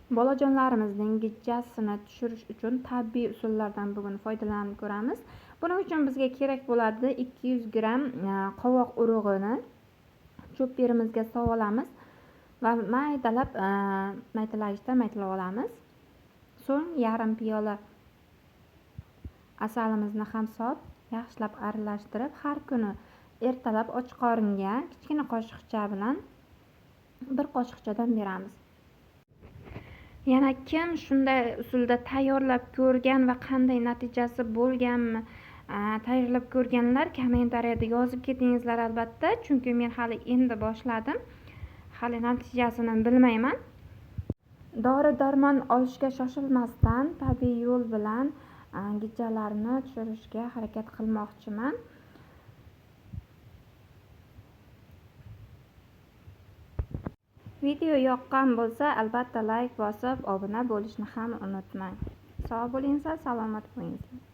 Bolajonlarimizning gijjasini tushirish uchun tabiiy usullardan bugun foydalanib ko'ramiz. Buning uchun bizga kerak bo'ladi 200 gramm qovoq urug'ini cho'pperimizga solib olamiz va maydalab maydalagichda maydalab olamiz. So'ng yarim piyola asalimizni ham solib, yaxshilab aralashtirib, har kuni ertalab och qoringa kichkina qoshiqcha bilan bir qoshiqchadan beramiz. Yana kim shunday usulda tayyorlab ko'rgan va qanday natijasi bo'lganmi, tayyorlab ko'rganlar kommentariyada yozib ketingizlar albatta, chunki men hali endi boshladim, hali natijasini bilmayman. Dori-darmon olishga shoshilmasdan tabiiy yo'l bilan gijjalarni tushirishga harakat qilmoqchiman. Video yoqqan bo'lsa, albatta like bosib, obuna bo'lishni ham unutmang. Sog' bo'linglar, salomat bo'linglar.